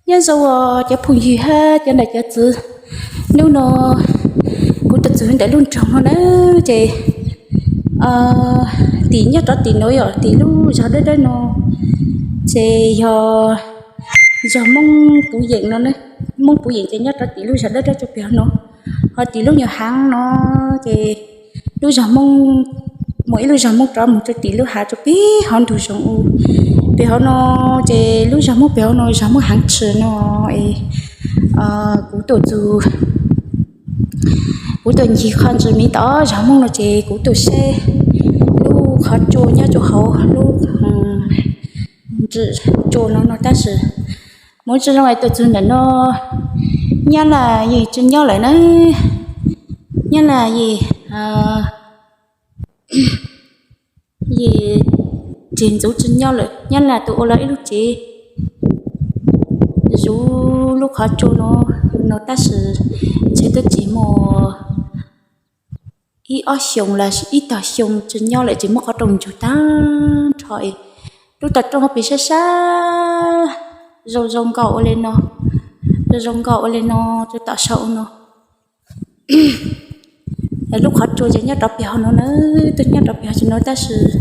Nyob zoo os cov phooj ywg hab cov nam cov txwv. Hnub no kuv tuaj txug ntawm lub nroog no na, ces tim nyob rov tim no yog tim lub zog dawb dawb no, ces yog zog Moob puv yeem no. Moob puv yeem ces nyob rov tim lub zog dawb dawb tso peg no, ho tim lub nyuas haav no, ces lub zog Moob, mus ib lub zog Moob rov mus rau tim lub hav tso peg hov ntug zoov u. Peg hov no, ces lub zog Moob peg hov no zog Moob haav tshwm no. Kuv tuaj txug, kuv tuaj ncig qhov ntsws miv tom zog Moob no ces kuv tuaj saib lub qhov tsua nyob rau hauv lub ntsws tsua no no tab sis mus tsi zoo es tuaj txug ntawm no, Nyab Laj yim tsi nyob lawm na. Nyab Laj yim, yim tsev ntxuv tsi nyob lawm. Nyab Laj tus ua lawv ib lub tsev zuv lub qhov tsua no, no tab sis ntshe twb tsis muaj ib ob xyoos los ib tog xyoo tsi nyob lawm, tsis muaj qhov rooj ntsug tag nrho es lub tog rooj ho pes sab sab zoo zoo nkauj ua li no, zoo zoo nkauj ua li no rau tom saum no. Lub qhov tsua ces nyob rov peg hov no na, twb nyob rov peg hov no tab sis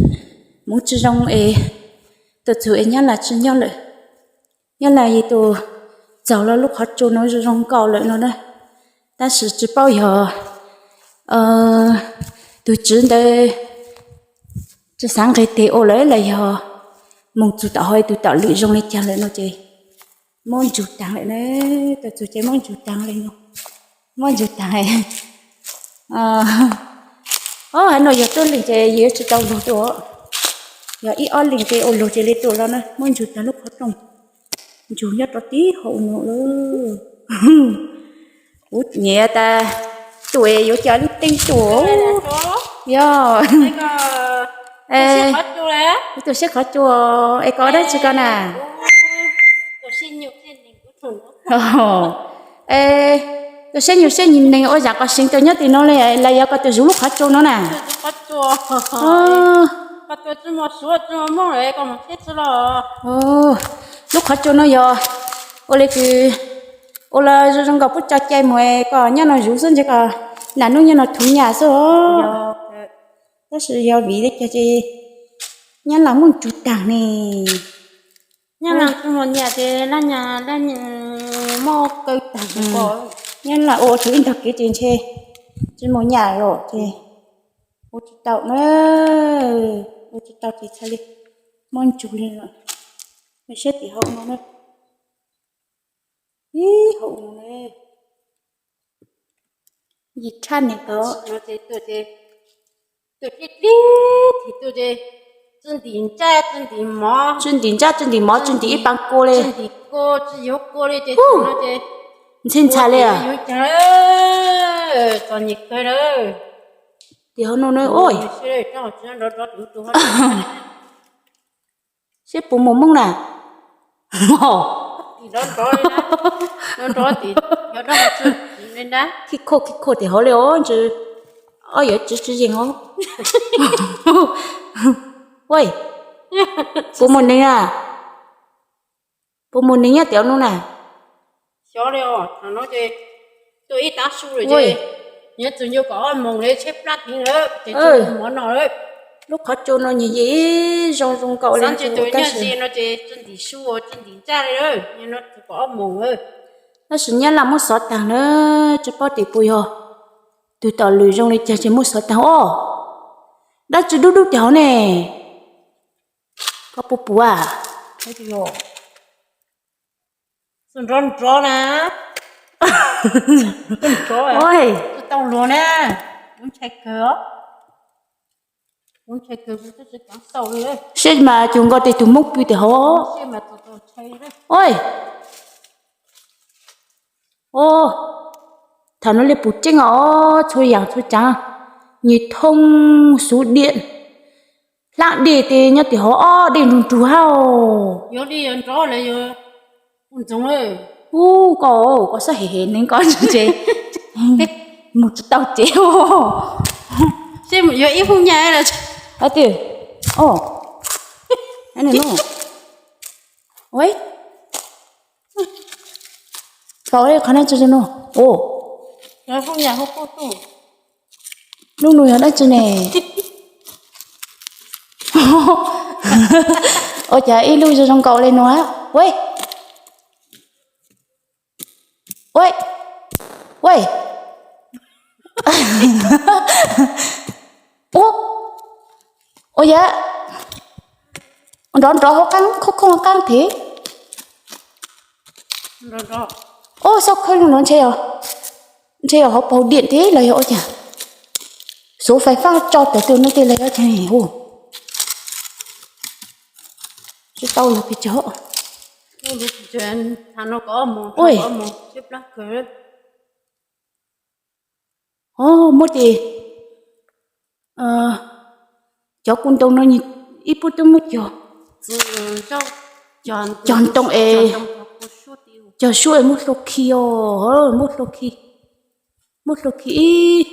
mus tsi zoo es tuaj txug es Nyab Laj tsi nyob lawm. Nyab Laj yim tus txaug los lub qhov tsua no zoo zoo nkauj lawm no na, tab sis tsi paub yog tus tswv ntawd tsi xav nqis tes ua lawm los yog mus txug tom hov tus tom lwm zoo li cas lawm no ces muab ntsug taag lawm na. Tuaj txug ces muab ntsug taag li no, muab ntsug taag. Ob, hab no yog tuab leeg ces yus yuav tsi tau luag tuaj, yog ib ob leeg ces ua luag ces li tuaj los na, muab ntsug taag lub qhov rooj, ntsug nyob rov tib hauv no lawm. Kuv nyiam tas tuaj yuav coj lub teeb tuaj. Yog, kuv tuaj saib qhov tsua, es koj dab tsi koj na? Tuaj saib nyuj saib neeg ua zam qos seev tuaj nyob tim no li los yog koj tuaj zuv lub qhov tsua no na? Lub qhov tsua no yog ua li kws ua los zoo zoo nkauj pub tso cai mus, koj nyob no zuv xwb ntshe koj nam nub nyob no thuv nyaj xwb os. Tab sis yog vim li cas ces Nyab Laj muab ntsug taag ne? Nyab Laj ua thuv ib ntog kev ces ntshe tsi muaj nyaj lawm ces ua tsi tau na, ua tsi tau ces txhaj li muab ntsug li lawm. Saib tim hauv no na, ib hauv no na, yim tshaj neeg tod. Tsi ntim ntsaj tsi ntim mov tsi ntim ib paab kua li, ntxhib ntxhais li. Tim hauv no na, saib puas muaj Moob na. Khib khuj khib khuj tim hauv li os, ntshe ob yawm tsi tsi yeej os. Puas muaj neeg na? Puas muaj neeg nyob tim hauv no na? Lub qhov tsua no nyiam yim zoo zoo nkauj li tab sis tab sis Nyab Laj muab xov taag na, tsi paub tim puas yog tug tom lwm zoo li cas ces muab xov taag os. Dab tsi dub dub tim hauv ne? Koj puas pum a? Nrov nrov na. Tau luag na. Kuv ntshai kawg os. Kuv ntshai kawg, kuv twb tsis kav tau li. Seb mas cuag nkaus tej tug Hmoob pw tim hauv. Oi, o, thaum no li pum tseeb os, txhua yaam txhua tsav, nyias thoob xuv diam, hlab dej tes nyob tim hauv ob dej nrug nrug hab. Ub, koj, koj xab hem hem neeg koj ntses, mus tsis tau tsev. Seb yuav ib hub nyaj. Twb, o, ua, Tau qhov dab tsi no? Ub, lub no yog dab tsi ne? Ua cas ib lub zoo zoo nkaus li no? Ue, ue, ue. Ub, ua yam nrov nrov hauv qab, khooj khooj qab thiab. Ub, xauj khawb no ntshe, ntshe yog hauv paus diam thiab los yog ua cas? Xuv fais fab tso tawm tus no tiag los yog cas hu? Tsis tau los pes tsawg. Ua, muab ces cov ku ntoo no ib puab twb muab cog, cog ntoo es, cog suab es muab hlua khi os, muab hlua khi, muab hlua khi ib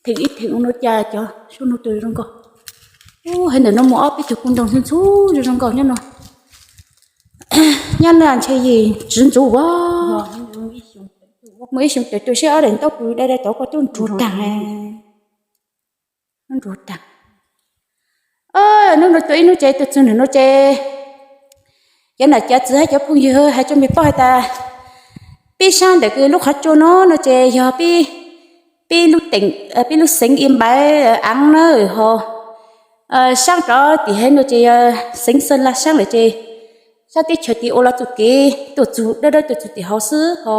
theem ib theem ua no cas cov suab no tus zoo nkauj. Ub, hais ntawm no mus ob peb cov ku ntoo ntxhub ntxhub zoo zoo nkauj nyob no. Nyob no ntshe yim tsis ntxub ua. Muaj ib xyoo tawm tuaj seb ob daim ntaub pw dai dai tod koj twb nruag tag, nruag tag. Hnub no tuaj ib hnub ces tuaj txug ntawm no ces cov nam cov txiv hab cov phooj ywg hais rua mej paub has tas peb saab ntawm kws lub qhov tsua no no ces yog peb lub teem, peb lub xeev Ib Npaiv aav na, ho saab rov tim hab no ces yog xeev Xeeb Laj saab lawm ces saab teb chaws tim ua los txuj kev tuaj txug dawb dawb tuaj txug tim hauv xwb, ho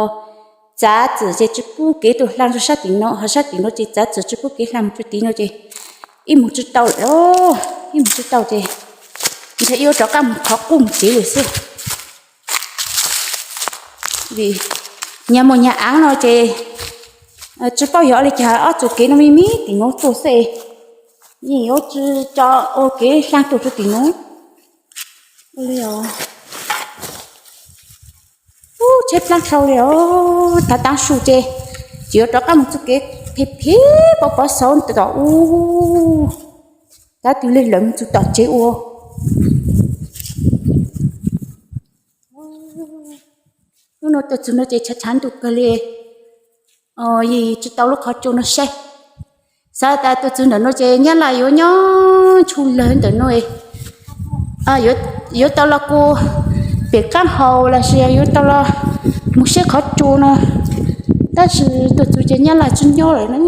txav txim ces tsis pub kev tuaj hla rua saab tim no, ho saab tim no ces txav txim tsis pub kev hla mus rua tim no ces ib mus tsis tau lawm, ib mus tsis tau ces ntshe ib ua rov qab mus qhov qub mus tsev lawm xwb. Vim nyag muaj nyag aav no ces tsis paub yog ua li cas ob txuj kev no me me tim no tuaj xwb, yeej yuav tsis tso ua kev hla tuaj rua tim no li os. Ub, tsheb plaab dlhau li os, taag taab su ces tsis yuav rov qab mus txuj kev phem phem pov pov xauv tom ub, tab twg li lawv mus txug tom tsev ua. Hnub no tuaj txug no ces tshav tshav ntuj kawg li, yim tsis tau lub qhov tsua no saib. Xav tas tuaj txug ntawm no ces Nyab Laj yuav nyob ntshu lawg ntawm no, yuav tau los kua pem qaab hau lossis yuav tau los mus saib qhov tsua no, tab sis tuaj txug ces Nyab Laj tsis nyob lawm na.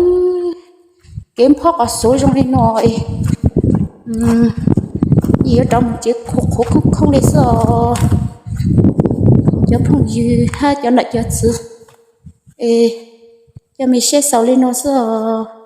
Kev nphob qhov xuv zoo li no es yim yuav rov mus tsev qhuav qhuav khoob khoob li xwb os. Cov phooj ywg hab cov nam cov txiv es coj mej saib xaus li no xwb os.